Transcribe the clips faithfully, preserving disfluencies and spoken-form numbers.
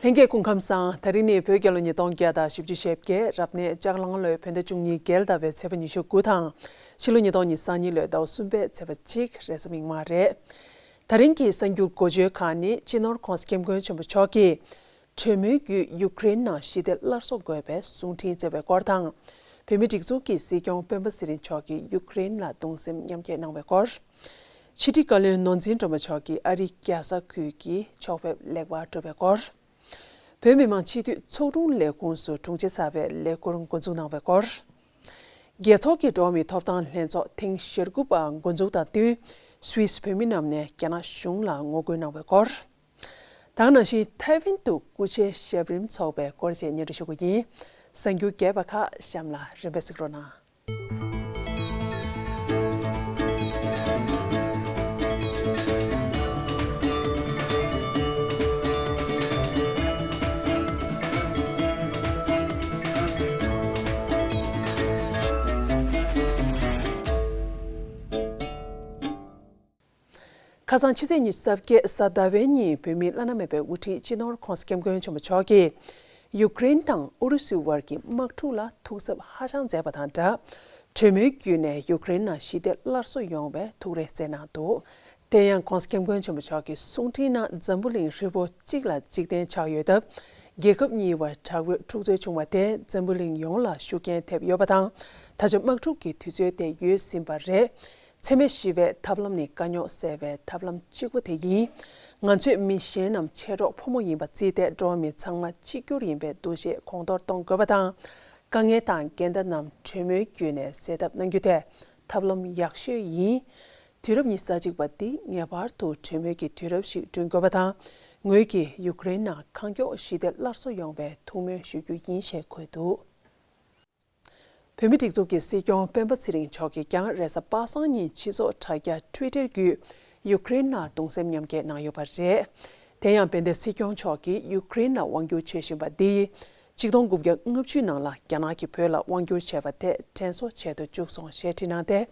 ལྷན་རྒྱས་སྐུ་ཁམས་བཟང་། དེ་རིང་ནི་བོད་རྒྱལ་ལོ་ཉིས་སྟོང་བརྒྱ་དང་བཞི་བཅུ་ཞེ་བརྒྱད། རབ་གནས་ལྕགས་གླང་ལོའི་བོད་ཟླ་བཅུ་གཉིས་རྒྱལ་ཟླ་བའི་ཚེས་པ་ཉི་ཤུ་དགུ་དང་། ཕྱི་ལོ་ཉིས་སྟོང་ཉི་ཤུ་རྩ་གཉིས་ལོའི་ཟླ་བ་གསུམ་པའི་ཚེས་པ་གཅིག་རེས་གཟའ་མིག་དམར་རེད། དེ་རིང་གི་གསར་འགྱུར་འགོ་བརྗོད་ཁག་ནི། སྤྱི་ནོར་༧གོང་ས་༧སྐྱབས་མགོན་ཆེན་པོ་མཆོག་གིས་གྲོས་མོལ་བརྒྱུད་ཡུཀ་རེན་ནང་ཞི་བདེ་སླར་གསོ་དགོས་པའི་གསུང་འཕྲིན་བསྩལ་བའི་སྐོར་དང་། བོད་མིའི་སྒྲིག་འཛུགས་ཀྱི་སྲིད་སྐྱོང་སྤེན་པ་ཚེ་རིང་མཆོག་གིས་ཡུཀ་རེན་ལ་གདུང་སེམས་མཉམ་སྐྱེད་གནང་བའི་སྐོར། ཕྱི་དྲིལ་བཀའ་བློན་ནོར་འཛིན་སྒྲོལ་མ་མཆོག་གིས་ཨ་རིའི་རྒྱལ་ས་ཁུལ་གྱི་ཕྱོགས་ཕེབས་ལེགས་པར་གྲུབ་པའི་སྐོར། བོད་མི་མང་སྤྱི་འཐུས་ཚོགས་དྲུང་ལས་ཁུངས་སུ་དྲུང་ཆེ་གསར་པའི་ལས་འཁུར་འགོ་འཛུགས་གནང་བའི་སྐོར། རྒྱལ་ཚོགས་ཀྱི་འགྲོ་བ་མིའི་ཐོབ་ཐང་ལྷན་ཚོགས་ཐེངས་ཞེ་དགུ་པ་འགོ་འཛུགས་དང་བསྟུན། སུད་སི་བོད་མི་རྣམས་ནས་རྒྱ་ནག་གཞུང་ལ་ངོ་རྒོལ་གནང་བའི་སྐོར། དེ་ག་ནང་བཞིན་ཐའེ་ཝན་དུ་སྐུ་ཕྱྭའི་ཞབས་རིམ་འཚོགས་པའི་སྐོར་བཅས་སྙན་སྒྲོན་ཞུ་གི་ཡིན། གསར་འགྱུར་རྒྱས་པ་ཁག་གཤམ་ལ་རིམ་པས་གཟིགས་རོགས་གནང་། ཁ་སང་ཕྱི་ཚེས་ཉི་ཤུ་རྩ་བརྒྱད་གཟའ་ཟླ་བའི་ཉིན་བོད་མིའི་བླ་ན་མེད་པའི་དབུ་ཁྲིད་སྤྱི་ནོར་༧གོང་ས་༧སྐྱབས་མགོན་ཆེན་པོ་མཆོག་གིས་ཡུཀ་རེན་དང་ཨུ་རུ་སུའི་བར་གྱི་དམག་འཁྲུག་ལ་ཐུགས་འཚབ་ཧ་ཅང་མཛད་པ་དང་སྦྲགས། གྲོས་མོལ་བརྒྱུད་ནས་ཡུཀ་རེན་ནང་ཞི་བདེ་སླར་གསོ་ཡོང་བའི་ཐུགས་རེ་བསྩལ་གནང་འདུག་དེ་ཡང་༧གོང་ས་༧སྐྱབས་མགོན་ཆེན་པོ་མཆོག་གི་གསུང་འཕྲིན་ནང་འཛམ་བུ་གླིང་ཧྲིལ་པོ་གཅིག་ལ་གཅིག་བརྟེན་ཆགས་ཡོད་སྟབས། རྒྱལ་ཁབ་གཉིས་བར་དྲག་པོའི་འཁྲུག་རྩོད་བྱུང་བ་དེ་འཛམ་བུ་གླིང་ཡོངས་ལ་ཤུགས་རྐྱེན་ཐེབས་ཡོད་པ་དང་། ད་ཆ་དམག་འཁྲུག་གི་དུས་ཚོད་དེ་ཡོལ་ཟིན་པ་རེད། འཚེ་མེད་ཞི་བའི་ཐབས་ལམ་ནི་དཀའ་རྙོག་སེལ་བའི་ཐབས་ལམ་གཅིག་པུ་དེ་ཡིན། ང་ཚོས་མི་གཞན་རྣམས་མཆེད་གྲོགས་ཕོ་མོ་ཡིན་པ་བརྩིས་ཏེ་འགྲོ་བ་མི་ཚང་མ་གཅིག་གྱུར་ཡིན་པའི་འདུ་ཤེས་གོང་མཐོར་གཏོང་དགོས་པ་དང་། དཀའ་ངལ་དང་འགལ་ཟླ་རྣམས་གྲོས་མོལ་བརྒྱུད་ནས་སེལ་ཐབས་གནང་རྒྱུ་དེ་ཐབས་ལམ་ཡག་ཤོས་ཡིན། དུས་རབས་ཉི་ཤུ་རྩ་གཅིག་པ་འདི་ངེས་པར་དུ་གྲོས་མོལ་གྱི་དུས་རབས་ཤིག་བསྐྲུན་དགོས་པ་དང་། ངོས་ཀྱིས་ཡུཀ་རེན་ནང་གང་མགྱོགས་ཞི་བདེ་སླར་གསོ་ཡོང་བའི་ཐུགས་སྨོན་ཞུ་རྒྱུ་ཡིན་ཞེས་འཁོད་འདུག་བོད་མིའི་སྒྲིག་འཛུགས་ཀྱི་སྲིད་སྐྱོང་སྤེན་པ་ཚེ་རིང་མཆོག་གིས་ཀྱང་རེས་གཟའ་པ་སངས་ཉིན་སྤྱི་ཚོགས་དྲ་རྒྱ་Twitter་བརྒྱུད་ཡུཀ་རེན་ནང་གདུང་སེམས་མཉམ་སྐྱེད་གནང་ཡོད་པ་རེད། དེ་ཡང་བན་དེ་སྲིད་སྐྱོང་མཆོག་གིས་ཡུཀ་རེན་ལ་དབང་བསྒྱུར་བྱེད་བཞིན་པ་འདི་ཡིས་ཆིག་སྟོང་དགུ་བརྒྱ་ལྔ་བཅུ་ནང་ལ་རྒྱ་ནག་གིས་བོད་ལ་དབང་བསྒྱུར་བྱས་པ་དེ་དྲན་གསོ་བྱེད་དུ་བཅུག་སོང་ཞེས་བྲིས་གནང་སྟེ།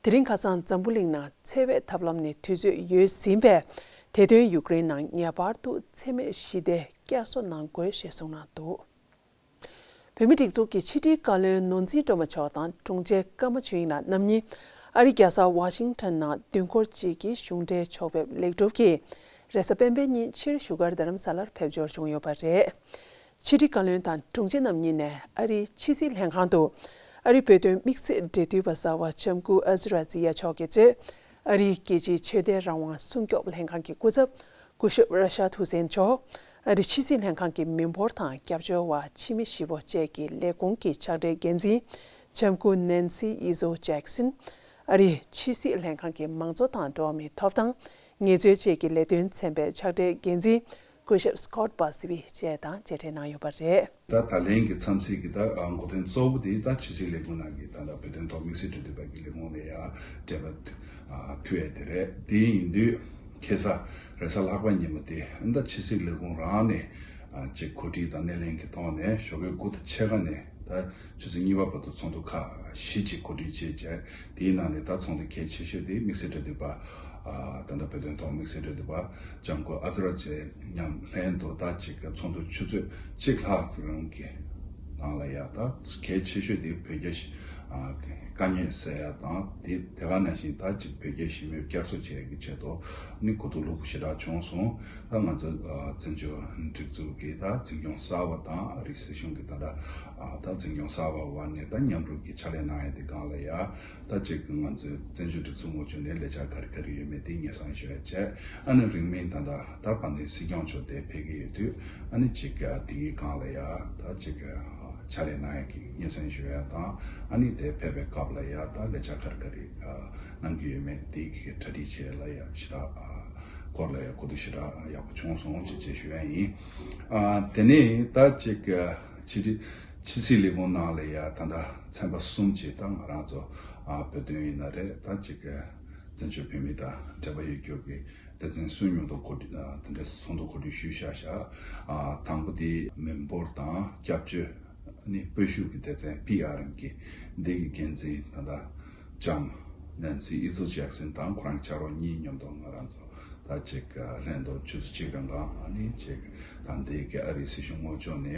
དེ་རིང་ཁ་སང་འཛམ་བུ་གླིང་ནང་འཚེ་བའི་ཐབས་ལམ་ནི་དུས་ཚོད་ཡོལ་ཟིན་པས། དེ་དོན་ཡུཀ་རེན་ནང་ངེས་པར་དུ་འཚེ་མེད་ཞི་བདེ་བསྐྱར་གསོ་གནང་དགོས་ཞེས་གསུངས་གནང་འདུག་བོད་མིའི་སྒྲིག་འཛུགས་ཀྱི་ཕྱི་དྲིལ་བཀའ་བློན་ནོར་འཛིན་སྒྲོལ་མ་མཆོག་དང་དྲུང་ཆེ་ཀརྨ་ཆོས་དབྱིངས་ལགས་རྣམ་གཉིས་ཨ་རིའི་རྒྱལ་ས་ཝ་ཤིང་ཊོན་ནང་དུས་འཁོར་གཅིག་གི་གཞུང་འབྲེལ་ཕྱོགས་ཕེབས་ལེགས་གྲུབ་ཀྱིས་རེས་གཟའ་སྤེན་པའི་ཉིན་ཕྱིར་བཞུགས་སྒར་རྡ་རམ་ས་ལར་ཕེབས་འབྱོར་བྱུང་ཡོད་པ་རེད། ཕྱི་དྲིལ་བཀའ་བློན་དང་དྲུང་ཆེ་རྣམ་གཉིས་ནས་ཨ་རིའི་ཕྱི་སྲིད་ལྷན་ཁང་དུ་ཨ་རིའི་བོད་དོན་དམིགས་བསལ་འབྲེལ་མཐུད་པ་གསར་པ་ལྕམ་སྐུ་ཨ་ཛི་ར་ཛི་ཡ་མཆོག་གིས་གཙོས་ཨ་རིའི་རྒྱལ་སྤྱིའི་ཆོས་དད་རང་དབང་སྲུང་སྐྱོབ་ལྷན་ཁང་གི་སྐུ་ཚབ། སྐུ་ཞབས་ར་ཤ་ཐུའུ་སན་མཆོག་ཨ་རིའི་ཕྱི་སྲིད་ལྷན་ཁང་གི་མི་འབོར་དང་སྐྱབས་བཅོལ་བ་ཕྱི་མི་བཞི་པོ་བཅས་ཀྱི་ལས་ཁུངས་ཀྱི་ཕྱག་སྦྲེལ་འགན་འཛིན་ལྕམ་སྐུ་ནན་སི་ཨི་ཛོ་ཇེག་སན། ཨ་རིའི་ཕྱི་སྲིད་ལྷན་ཁང་གི་མང་གཙོ་དང་འགྲོ་བ་མིའི་ཐོབ་ཐང་། ངལ་རྩོལ་བཅས་ཀྱི་ལས་དོན་ཚན་པའི་ཕྱག་སྦྲེལ་འགན་འཛིན་སྐུ་ཞབས་སི་ཀོཊ་བ་སི་བི་བཅས་དང་མཇལ་འཕྲད་གནང་ཡོད་པ་རེད། ད་ད་ལན་གྱི་འཚམས་གཟིགས་ཀྱི་ད་འགོ་དོན་གཙོ་བོ་དེ་ད་ཕྱི་སྲིད་ལས་ཁུངས་ནང་གི་ད་ལྟ་བོད་དོན་ཐོག་དམིགས་བསལ་འབྲེལ་མཐུད་པ་གི་ལས་ཁུངས་ལ་ཡ་འབྲེལ་བ་མཐུད་ཡས་དེ་རེད། དེ་ཡིན་དུས་ཁ་སང་རེས་གཟའ་ལྷག་པ་ཉིན་མོ་དེ་ད་ཕྱི་སྲིད་ལས་ཁུངས་རང་ནས་ཅིག་གོ་སྒྲིག་དང་སྣེ་ལེན་གྱི་ཐོག་ནས་ཞོགས་པའི་དགུ་དང་ཕྱེད་ཀ་ནས་ད་ཆུ་ཚོད་གཉིས་པ་བར་དུ་ཚོགས་འདུ་ཁག་བཞི་ཅིག་གོ་སྒྲིག་བྱས་བྱས། དེའི་ནང་ནས་ད་ཚོགས་འདུ་གལ་ཆེ་ཤོས་དེ་དམིགས་བསལ་འབྲེལ་མཐུད་པ་ད་ལྟ་བོད་དོན་ཐོག་དམིགས་བསལ་འབྲེལ་མཐུད་པ་ལྕམ་སྐུ་ཨ་ཛི་ར་ཛི་མཉམ་ལྷན་དུ་ད་ཅིག་ཚོགས་འདུ་ཆུ་ཚོད་གཅིག་ལྷག་ཙམ་རིང་གི་ནང་ལ་ཡ་ད་གལ་ཆེ་ཤོས་དེ་བོད་རྒྱ་དཀའ་ཉེན་སེལ་ཡ་དང་དེ་དེ་ག་ནང་བཞིན་ད་ཅིག་བོད་རྒྱ་ཞི་མོལ་བསྐྱར་གསོ་བྱེད་ཡ་གི་ཆེད་དུ་ནི་གོ་བསྡུར་ལྷུག་པོ་ཞེ་དྲག་བྱུང་སོང་། ད་ང་ཚོ་བཙན་བྱོལ་སྒྲིག་འཛུགས་ཀྱི་ད་འཛིན་སྐྱོང་གསར་པ་དང་ཨ་རིའི་སྲིད་གཞུང་གི་ད་ལྟ་ད་འཛིན་སྐྱོང་གསར་པ་བར་ནས་ད་མཉམ་རུབ་ཀྱི་ཕྱག་ལས་གནང་ཡ་དེ་སྒང་ལ་ཡ། ད་ཅིག་ང་ཚོའི་བཙན་བྱོལ་སྒྲིག་འཛུགས་ངོས་ཕྱོགས་ནས་ལས་འཆར་ག་རེ་ག་རེ་ཡོད་མེད་དེ་སྙན་སེང་ཞུ་ཡ་བྱས། ཨ་ནི་རིང་མིན་ད་ལྟ་ད་དཔལ་ལྡན་སྲིད་སྐྱོང་མཆོག་དེ་ཕེབས་ཀྱི་ཡོད་དུས་ཨ་ནི་ཅིག་དེ་གའི་སྒང་ལ་ཡ་ད་ཅིག་ཕྱག་ལས་གནང་ཡ་གི་སྙན་སེང་ཞུ་ཡ་དང་ཨ་ནི་དེ་ཕེབས་པའི་སྐབས་ལ་ཡ་ད་ལས་འཆར་ག་རེ་ག་རེ་གནང་གི་ཡོད་མེད་དེ་གི་གྲ་སྒྲིག་བྱས་ལ་ཡ་ཞེ་དྲག་སྐོར་ལ་ཡ་གོ་བསྡུར་ཞེ་དྲག་ཡག་པོ་བྱུང་སོང་ཅེས་ཅེས་ཞུ་ཡ་ཡིན། དེ་ནས་ད་ཅིག་ཕྱི་དྲིལ་ཕྱི་སྲིད་ལས་ཁུངས་ནང་ལ་ཡ་ད་ལྟ་ཚན་པ་གསུམ་ཅིག་ད་ང་རང་ཚོ་བོད་དོན་ཡིན་ན་རེད། ད་ཅིག་བཙན་བྱོལ་བོད་མི་དང་འབྲེལ་བ་ཡོད་རྒྱུ་གི་སྡེ་ཚན་སུ་མཉམ་དུ་གོ་སྒྲིག་དེ་འདྲའི་ཚོགས་འདུ་གོ་སྒྲིག་ཞུས་བཞག་བཞག་དང་པོ་དེ་མི་འབོར་དང་སྐྱབས་བཅོལ་ནི་སྤོ་བཤུད་ཀྱི་སྡེ་ཚན་པི་ཨར་ཨེམ་གྱི་འདི་གི་འགན་འཛིན་ད་ལྟ་ལྕམ་ནན་སི་ཨི་ཛོ་ཇེག་སན་དང་ཁོ་རང་ཕྱག་རོགས་གཉིས་མཉམ་དུ་ང་རང་ཚོ་ད་ ད་ཅིག་ལྷན་ཐོག་ཆུ་ཚོད་གཅིག་རིང་ག་ཨ་ནི་ཅིག་ད་འདི་གི་ཨ་རིའི་སྲིད་གཞུང་དངོས་ཕྱོགས་ནས་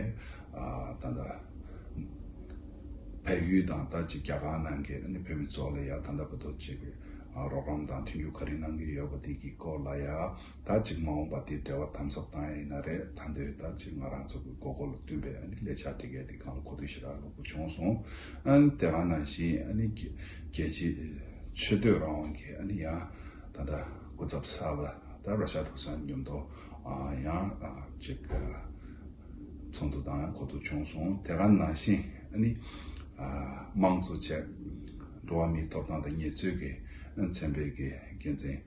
ད་ལྟ་བལ་ཡུལ་དང་ད་ཅིག་རྒྱ་གར་ནང་གི་ཨ་ནི་བོད་མི་ཚོ་ལ་ཡ་ད་ལྟ་བར་དུ་ཅིག་རོགས་རམ་དང་མཐུན་འགྱུར་ག་རེ་གནང་གི་ཡོད་པ་དེ་གི་སྐོར་ལ་ཡ། ད་ཅིག་མ་འོངས་པ་དེ་འབྲེལ་བ་དམ་ཟབ་བཏང་ཡ་ཡིན་ན་རེད། ད་འདོད་ད་ཅིག་ང་རང་ཚོ་གི་དགོས་མཁོ་ལ་བསྟུན་པའི་ཨ་ནི་ལས་འཆར་དེ་གའི་དེ་གང་ལ་གོ་ཐོས་ཞེ་དྲག་ལྷུག་པོ་བྱུང་སོང་། ཨ་ནི་དེ་ག་ནང་བཞིན་ཨ་ནི་རྒྱལ་རྒྱལ་སྤྱིའི་ཆེས་མཐོའི་རང་དབང་གི་ཨ་ནི་ཡང་ད་ལྟ་སྐུ་ཚབ་གསར་པ་ད་ར་ཤ་ཐུག་སང་མཉམ་དུ་ཡང་ཅིག་ཚོགས་འདུ་དང་གོ་ཐོས་བྱུང་སོང་། དེ་ག་ནང་བཞིན་ཨ་ནི་དམངས་གཙོ་བཅས་འགྲོ་བ་མིའི་ཐོབ་ཐང་དང་འགྲན་རྩོད་ཀྱི་ཚན་པའི་གི་འགན་འཛིན་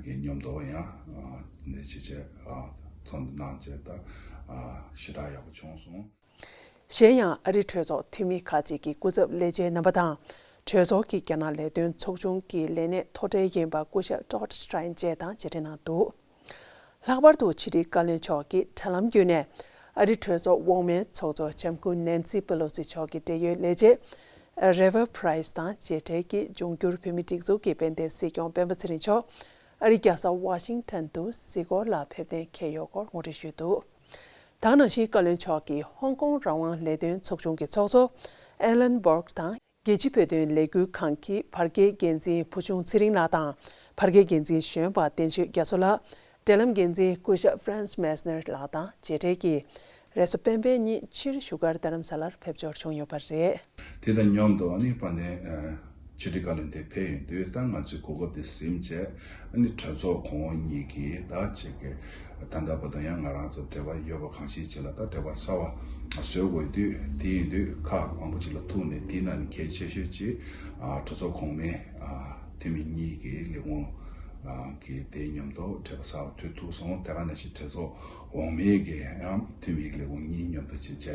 གི་མཉམ་དུ་ཡང་འདི་ཅི་བྱས་ཚོགས་འདུ་གནང་བྱས་ད་ཞེ་དྲག་ཡག་པོ་བྱུང་སོང་། གཞན་ཡང་ཨ་རིའི་གྲོས་ཚོགས་འཐུས་མི་ཁག་ཅིག་གི་སྐུ་ཚབ་ལས་བྱེད་རྣམ་པ་དང་གྲོས་ཚོགས་ཀྱི་རྒྱ་ནག་ལས་དོན་ཚོགས་ཆུང་གི་ལས་སྣེ་མཐོ་གྲས་ཡིན་པ་སྐུ་ཞབས་Todd Stein་བཅས་དང་མཇལ་འཕྲད་གནང་འདུག་ལྷག་པར་དུ་ཕྱི་དྲིལ་བཀའ་བློན་མཆོག་གིས་དྲ་ལམ་བརྒྱུད་ནས་ཨ་རིའི་གྲོས་ཚོགས་འོག་མའི་ཚོགས་གཙོ་ལྕམ་སྐུ་Nancy Pelosi་མཆོག་གི་འབྲེལ་ཡོད་ལས་བྱེད་Rafer Price་དང་མཇལ་འཕྲད་ཀྱིས་འབྱུང་འགྱུར་བོད་མིའི་སྒྲིག་འཛུགས་ཀྱི་དཔལ་ལྡན་སྲིད་སྐྱོང་སྤེན་པ་ཚེ་རིང་མཆོག་ཨ་རིའི་རྒྱལ་ས་ཝ་ཤིང་ཊོན་དུ་གཟིགས་སྐོར་ལ་ཕེབས་གཏན་འཁེལ་ཡོད་སྐོར་ངོ་སྤྲོད་ཞུས་འདུག་ད་ག་ནང་བཞིན་བཀའ་བློན་མཆོག་གིས་ཧོང་ཀོང་རང་དབང་ལས་དོན་ཚོགས་ཆུང་གི་ཚོགས་གཙོ་Alan Borg་དང་རྒྱལ་སྤྱིའི་བོད་དོན་ལས་འགུལ་ཁང་གི་བར་བརྒལ་འགན་འཛིན་བུ་ཆུང་ཚེ་རིང་ལགས་དང་བར་བརྒལ་འགན་འཛིན་གཞོན་པ་བསྟན་ཆོས་རྒྱ་མཚོ་ལགས། འབྲེལ་ལམ་འགན་འཛིན་སྐུ་ཞབས་Franz Meissner་ལགས་དང་མཇལ་འཕྲད་ཀྱིས་རེས་གཟའ་སྤེན་པའི་ཉིན་ཕྱིར་བཞུགས་སྒར་རྡ་རམ་ས་ལར་ཕེབས་འབྱོར་བྱུང་ཡོད་པ་རེད། དེ་དང་མཉམ་དུ་ཨ་ནི་དཔལ་ལྡན་ཕྱི་དྲིལ་བཀའ་བློན་དེ་ཕེབས་ཡོང་དུས་ད་ང་ཚོས་གོ་སྐབས་དེ་ཟིན་བྱས་ཨ་ནི་གྲོས་ཚོགས་གོང་འོག་གཉིས་ཀྱིས་ད་ཅིག་གི་ད་ལྟ་བར་དུ་ཡང་ང་རང་ཚོ་འབྲེལ་བ་ཡོད་པ་གང་ཞིག་ཅིག་ལ་ད་འབྲེལ་བ་གསར་པ་བཟོ་དགོས་དུས་དེ་ཡིན་དུས་ཁག་མང་པོ་ཅིག་ལ་ཐུག་ནས་དེའི་ནང་ནས་གལ་ཆེ་ཤོས་ཅིག་གྲོས་ཚོགས་གོང་མའི་འཐུས་མི་གཉིས་ཀྱི་ལས་ཁུངས་ཀྱི་དེའི་མཉམ་དུ་འབྲེལ་བ་གསར་པ་མཐུད་ཐུབ་སོང་། དེ་ག་ནང་བཞིན་གྲོས་ཚོགས་འོག་མའི་གི་ཡང་འཐུས་མི་ལས་ཁུངས་གཉིས་མཉམ་དུ་བྱས་བྱས་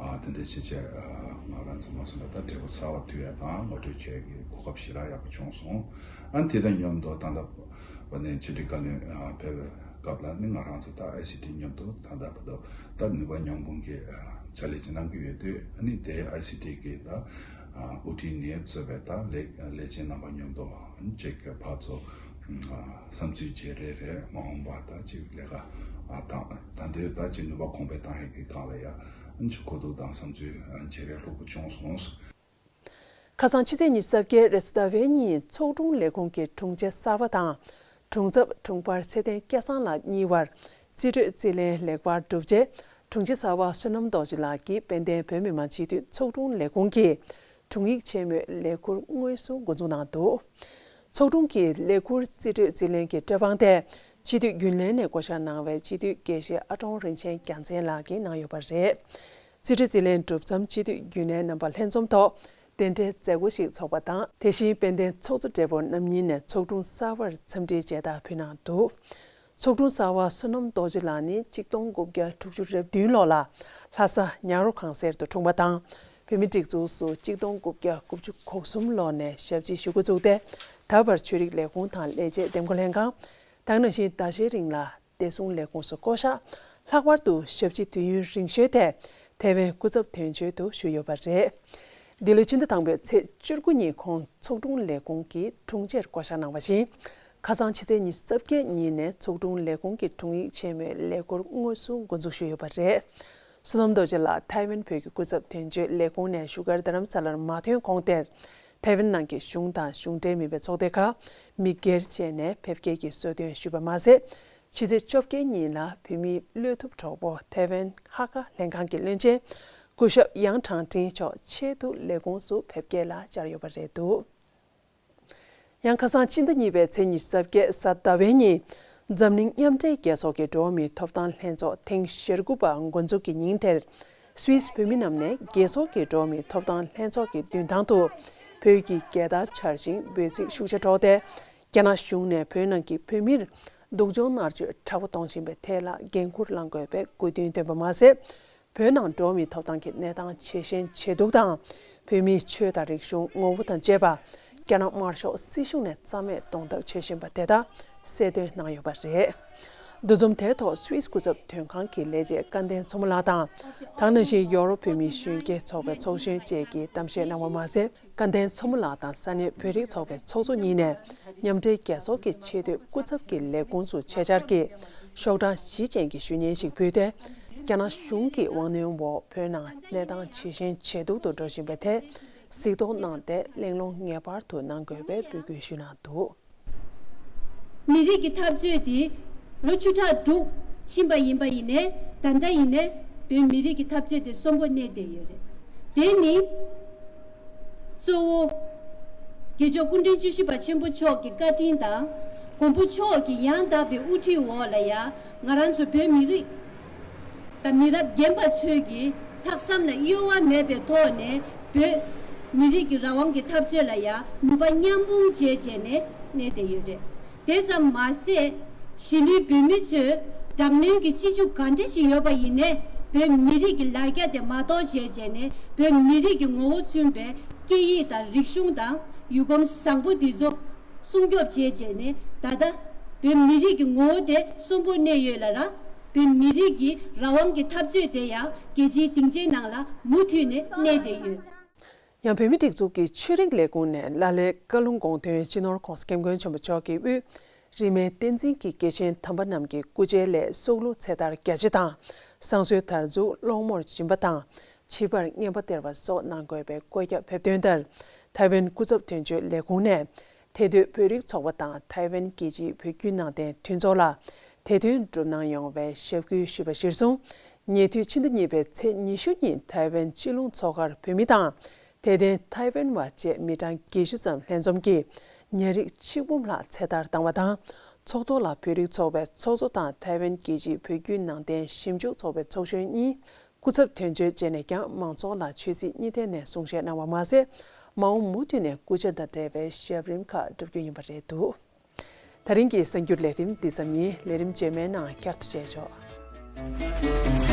ཨ་དེ་འདྲ་བྱས་བྱས་ཨ་ང་རང་ཚོ་མ་སོང་ན་ད་འབྲེལ་བ་གསར་པ་མཐུད་ཡ་དང་ངོ་སྤྲོད་བྱེད་ཡ་གི་གོ་སྐབས་ཞེ་དྲག་ཡག་པོ་བྱུང་སོང་། ཨ་དེ་དང་མཉམ་དུ་ད་ལྟ་བར་ནས་ཕྱི་དྲིལ་བཀའ་བློན་ཨ་ཕེབས་པའི་སྐབས་ལ་ནི་ང་རང་ཚོ་ད་ཨའི་སི་ཊི་མཉམ་དུ་ད་ལྟ་བར་དུ་ད་ནུས་པ་མཉམ་སྤུངས་ཀྱི་ཨ་བྱ་ལས་ཅིག་གནང་གི་ཡོད་དུས་ཨ་ནི་དེ་ཨའི་སི་ཊི་གི་ད་ཨ་དབུ་ཁྲིད་ནས་གཙོས་པའི་ད་ལས་ལས་བྱེད་རྣམ་པ་མཉམ་དུ་ཨ་ནི་ཅིག་གི་ཕར་ཚུར་བསམ་ཚུལ་བརྗེ་རེས་རེད། མ་འོངས་པ་ད་ཅིག་ལས་ཀ་ཨ་དང་ད་འདོད་ད་ཅིག་ནུས་པ་གོང་འཕེལ་བཏང་ཡག་གི་སྒང་ལ་ཡ་ཨ་ནི་ཅིག་གོ་བསྡུར་དང་བསམ་ཚུལ་བརྗེ་རེས་ལྷུག་པོ་བྱུང་སོང་། ཁ་སང་ཕྱི་ཚེས་ཉི་ཤུ་རྩ་བརྒྱད་རེས་གཟའ་ཟླ་བའི་ཉིན་ཚོགས་དྲུང་ལས་ཁུངས་ཀྱི་དྲུང་ཆེ་གསར་པ་དང་། དྲུང་ཚབ་དྲུང་འཕར་ཚེ་བརྟན་སྐལ་བཟང་ལགས་གཉིས་བར་རྩིས་སྤྲོད་རྩིས་ལེན་ལེགས་པར་གྲུབ་རྗེས་དྲུང་ཆེ་གསར་པ་བསོད་ནམས་རྡོ་རྗེ་ལགས་ཀྱིས་དཔལ་ལྡན་བོད་མི་མང་སྤྱི་འཐུས་ཚོགས་དྲུང་ལས་ཁུངས་ཀྱི་དྲུང་ཡིག་ཆེན་མོའི་ལས་ཁུར་དངོས་སུ་འགོ་འཛུགས་གནང་འདུག་ཚོགས་དྲུང་གི་ལས་ཁུར་རྩིས་སྤྲོད་རྩིས་ལེན་གྱི་སྤྲོད་དཔང་དེ་སྤྱི་འཐུས་རྒྱུན་ལས་ནས་བསྐོ་བཞག་གནང་བའི་སྤྱི་འཐུས་དགེ་བཤེས་ཨ་ཀྲོང་རིན་ཆེན་རྒྱལ་མཚན་ལགས་ཀྱིས་གནང་ཡོད་པ་རེད། རྩིས་སྤྲོད་རྩིས་ལེན་གྲུབ་མཚམས་སྤྱི་འཐུས་རྒྱུན་ལས་རྣམ་པ་ལྷན་འཛོམས་ཐོག་གདན་འདྲེན་མཛད་སྒོ་ཞིག་ཚོགས་པ་དང་། དེ་བཞིན་དཔལ་ལྡན་ཚོགས་གཙོ་སྦྲེལ་པོ་རྣམ་གཉིས་ནས་ཚོགས་དྲུང་གསར་པར་འཚམས་འདྲིའི་མཇལ་དར་ཕུལ་གནང་འདུག་ཚོགས་དྲུང་གསར་པ་བསོད་ནམས་རྡོ་རྗེ་ལགས་ནི་གཅིག་སྟོང་དགུ་བརྒྱ་དྲུག་ཅུ་རེ་བདུན་ལོ་ལ་ལྷ་ས་ཉག་རོ་ཁང་གསར་དུ་འཁྲུངས་པ་དང་། བོད་མིའི་སྒྲིག་འཛུགས་སུ་གཅིག་སྟོང་དགུ་བརྒྱ་དགུ་བཅུ་གོ་གསུམ་ལོ་ནས་ཞབས་ཕྱི་ཞུ་འགོ་བཙུགས་ཏེ། ད་བར་ཆོས་རིག་ལས་ཁུངས་དང་ལས་བྱེད་འདེམས་བསྐོ་ལྷན་ཁང་། དེ་ནང་བཞིན་ཟླ་ཤས་རིང་ལ་བདེ་སྲུང་ལས་ཁུངས་སུ་བསྐོ་བཞག་ལྷག་པར་དུ་ཞབས་ཕྱི་དུས་ཡུན་རིང་ཤོས་དེ་ཐའེ་ཝན་སྐུ་ཚབ་དོན་གཅོད་དུ་བཞུགས་ཡོད་པ་རེད། འདི་ལོའི་ཕྱི་ཟླ་དང་པོའི་ཚེས་བཅུ་དགུ་ཉིན་ཁོང་ཚོགས་དྲུང་ལས་ཁུངས་ཀྱི་དྲུང་ཆེར་བསྐོ་བཞག་གནང་བ་བཞིན། ཁ་སང་ཕྱི་ཚེས་ཉི་ཤུ་རྩ་བརྒྱད་ཉིན་ནས་ཚོགས་དྲུང་ལས་ཁུངས་ཀྱི་དྲུང་ཡིག་ཆེན་མོའི་ལས་ཁུར་དངོས་སུ་འགོ་འཛུགས་ཞུས་ཡོད་པ་རེད། བསོད་ནམས་རྡོ་རྗེ་ལགས་ཐའེ་ཝན་བོད་ཀྱི་སྐུ་ཚབ་དོན་གཅོད་ལས་ཁུངས་ནས་བཞུགས་སྒར་རྡ་རམ་ས་ལར་མ་ཐོན་གོང་དེར། ཐའེ་ཝན་ནང་གི་གཞུང་དང་གཞུང་འབྲེལ་མིན་པའི་ཚོགས་སྡེ་ཁག་མི་སྒེར་བཅས་ནས་ཕེབས་སྐྱེལ་གྱི་གསོལ་སྟོན་ཞུས་པ་མ་ཟད། ཕྱི་ཚེས་བཅོ་བརྒྱད་ཉིན་ལ་བོད་མིའི་བློས་ཐུབ་གྲོགས་པོ་ཐའེ་ཝན་ཧ་ཀ་ལྷན་ཁང་གི་བློན་ཆེན་སྐུ་ཞབས་ཡང་ཁྲང་ཀྲིན་མཆོག་ཆེད་དུ་ལས་ཁུངས་སུ་ཕེབས་སྐྱེལ་ལ་བཅར་ཡོད་པ་རེད་འདུག་ཡང་ཁ་སང་ཕྱི་ཟླ་གཉིས་པའི་ཚེས་ཉི་ཤུ་རྩ་བརྒྱད་གཟའ་ཟླ་བའི་ཉིན། འཛམ་གླིང་མཉམ་འབྲེལ་རྒྱལ་ཚོགས་ཀྱི་འགྲོ་བ་མིའི་ཐོབ་ཐང་ལྷན་ཚོགས་ཐེངས་ཞེ་དགུ་པ་འགོ་འཛུགས་ཀྱི་ཉིན་དེར། སུད་སི་བོད་མི་རྣམས་ནས་རྒྱལ་ཚོགས་ཀྱི་འགྲོ་བ་མིའི་ཐོབ་ཐང་ལྷན་ཚོགས་ཀྱི་མདུན་ཐང་དུ་བོད་ཀྱི་རྒྱལ་དར་འཕྱར་ཞིང་འབོད་ཚིག་ཤུགས་ཆེ་སྒྲོག་སྟེ། རྒྱ་ནག་གཞུང་ནས་བོད་ནང་གི་བོད་མིར་སྡུག་སྦྱོང་མནར་གཅོད་དྲག་པོ་གཏོང་བཞིན་པའི་ཐད་ལ་འགན་འཁུར་བླང་དགོས་པའི་དགོས་འདུན་བཏོན་པ་མ་ཟད། བོད་ནང་འགྲོ་བ་མིའི་ཐོབ་ཐང་གི་གནས་སྟངས་ཇེ་ཞན་ཇེ་སྡུག་དང་། བོད་མིའི་ཆོས་དང་རིག་གཞུང་ངོ་བོ་དང་བཅས་པ་རྒྱ་ནག་དམར་ཤོག་སྲིད་གཞུང་ནས་རྩ་མེད་གཏོང་ཐབས་བྱེད་བཞིན་པ་དེ་དག་གསལ་སྟོན་གནང་ཡོད་པ་རེད། འདུ་འཛོམས་དེའི་ཐོག་སུད་སི་སྐུ་ཚབ་དོན་ཁང་གི་ལས་བྱེད་སྐལ་ལྡན་མཚོ་མོ་ལགས་དང་། ད་ག་ནང་བཞིན་ཡོ་རོབ་བོད་མིའི་གཞོན་སྐྱེས་ཚོགས་པའི་ཚོགས་གཞོན་བཅས་ཀྱིས་གཏམ་བཤད་གནང་བ་མ་ཟད། སྐལ་ལྡན་མཚོ་མོ་ལགས་དང་ས་གནས་བོད་རིགས་ཚོགས་པའི་ཚོགས་གཙོ་གཉིས་ནས་མཉམ་འབྲེལ་རྒྱལ་ཚོགས་ཀྱི་ཆེས་མཐོའི་སྐུ་ཚབ་ཀྱི་ལས་ཁུངས་སུ་ཆེད་བཅར་གྱིས་ཤོག་གྲངས་བཞི་ཅན་གྱི་ཞུ་སྙན་ཞིག་ཕུལ་ཏེ། རྒྱ་ནག་གཞུང་གི་དབང་གནོན་འོག་བོད་ནང་གནས་སྟངས་ཇེ་ཞན་ཇེ་སྡུག་ཏུ་འགྲོ་བཞིན་པའི་ཐད་གཟིགས་རྟོག་གནང་སྟེ་གླེང་སློང་ངེས་པར་དུ་གནང་དགོས་པའི་འབོད་སྐུལ་ཞུས་གནང་འདུག། མི་རིགས་ཀྱི་འཐབ་རྩོད་དེ་ལོ་བཅུ་ཕྲག་དྲུག་ཕྱིན་པ་ཡིན་པ་ཡིན་ནའི་ད་ལྟ་ཡིན་ནའི་བོད་མི་རིགས་ཀྱི་འཐབ་རྩོད་དེ་གསོན་པོ་གནས་བསྡད་ཡོད་རེད། དེ་ནི་གཙོ་བོ་རྒྱལ་མཆོག་སྐུ་ཕྲེང་བཅུ་བཞི་པ་ཆེན་པོ་མཆོག་གི་བཀའ་དྲིན་དང་མགོན་པོ་མཆོག་གི་ཡང་དག་པའི་དབུ་ཁྲིད་འོག་ལ་ཡ་ང་རང་ཚོ་བོད་མི་རིགས་དང་མི་རབས་རྒན་པ་ཚོས་ཀྱི་ལྷག་བསམ་ལ་གཡོ་བ་མེད་པའི་ཐོག་ནས་བོད་མི་རིགས་ཀྱི་རང་དབང་གི་འཐབ་རྩོད་ལ་ཡང་ནུས་པ་མཉམ་སྤུངས་བྱས་བྱས་ནས་གནས་བསྡད་ཡོད་རེད། དེ་ཙམ་མ་ཟད་གཞིས་ལུས་བོད་མི་ཚོས་དྲག་གནོན་གྱི་སྲིད་བྱུས་ག་འདྲ་ཞིག་ཡོད་པ་ཡིན་ནའི་བོད་མི་རིགས་ཀྱི་ལ་རྒྱ་དེ་མ་གཏོགས་བྱས་བྱས་ནས་བོད་མི་རིགས་ཀྱི་ངོ་བོ་མཚོན་པའི་སྐད་ཡིག་དང་རིག་གཞུང་དང་ཡུལ་གོམས་བཟང་པོ་འདི་ཚོ་སྲུང་སྐྱོབ་བྱས་བྱས་ནས་ད་ལྟ་བོད་མི་རིགས་ཀྱི་ངོ་བོ་དེ་གསོན་པོ་གནས་ཡོད་ལ་ར། བོད་མི་རིགས་ཀྱི་རང་དབང་གི་འཐབ་རྩོད་དེ་ཡང་རྒྱལ་སྤྱིའི་སྡིངས་ཆའི་ནང་ལ་མུ་མཐུད་ནས་གནས་བསྡད་ཡོད། ཡང་བོད་མིའི་སྒྲིག་འཛུགས་ཀྱི་ཆོས་རིག་ལས་ཁུངས་ནས་ལ་ལས་ཀ་ལུང་དགོངས་དོན་སྤྱི་ནོར་༧གོང་ས་༧སྐྱབས་མགོན་ཆེན་པོ་མཆོག་གི་དབུས་རིས་མེད་བསྟན་འཛིན་གྱི་དགེ་ཆེན་དམ་པ་རྣམས་ཀྱི་སྐུ་ཕྱྭའི་སླད་སྲོག་བླུ་ཚེ་ཐར་རྒྱ་ཆེ་དང་། བསང་གསོལ་དར་འཛུགས་སློང་མོར་སྦྱིན་པ་དང་། བྱིས་པར་རྔན་པ་སྟེར་བ་སོགས་གནང་དགོས་པའི་བཀོད་ཁྱབ་ཕེབས་དོན་ལྟར། ཐའེ་ཝན་སྐུ་ཚབ་དོན་གཅོད་ལས་ཁུངས་ནས་ཐའེ་སྡོད་བོད་རིགས་ཚོགས་པ་དང་ཐའེ་ཝན་རྒྱལ་སྤྱིའི་བོད་བརྒྱུད་ནང་བསྟན་མཐུན་ཚོགས་ལ་དེ་དོན་བསྒྲུབས་གནང་ཡོང་བའི་ཞབས་སྐུལ་ཞུས་པ་གཞིར་བཟུང་། ཉེ་དུས་ཕྱི་ཟླ་གཉིས་པའི་ཚེས་ཉི་ཤུ་ཉིན་ཐའེ་ཝན་སྤྱི་ལུང་མཚོ་ཁར་བོད་མི་དང་། དད་ལྡན་ཐའེ་ཝན་བ་བཅས་མི་གྲངས་བརྒྱད་ཅུ་ཙམ་ལྷན་འཛོམས་ཀྱིས་ཉ་རིགས་ཆིག་འབུམ་ལྷག་ཚེ་ཐར་བཏང་བ་དང་། ཚོགས་ཐོག་ལ་བོད་རིགས་ཚོགས་པའི་ཚོགས་གཙོ་དང་ཐའེ་ཝན་རྒྱལ་སྤྱིའི་བོད་བརྒྱུད་ནང་བསྟན་ཞིབ་འཇུག་ཚོགས་པའི་ཚོགས་གཞོན་གཉིས། སྐུ་ཚབ་དོན་གཅོད་བཅས་ནས་ཀྱང་མང་ཚོགས་ལ་ཆོས་སྲིད་གཉིས་ཐད་ནས་གསུང་བཤད་གནང་བ་མ་ཟད། མ་འོངས་མུ་མཐུད་ནས་སྐུ་ཕྱྭ་དང་འབྲེལ་བའི་ཞབས་རིམ་ཁག་སྒྲུབ་རྒྱུ་ཡིན་པ་རེད་འདུག། ད་རིང་གི་གསར་འགྱུར་ལས་རིམ་འདི་ཙམ་ཡིན། ལས་རིམ་རྗེས་མའི་ནང་བསྐྱར་དུ་མཇལ་ཆོག།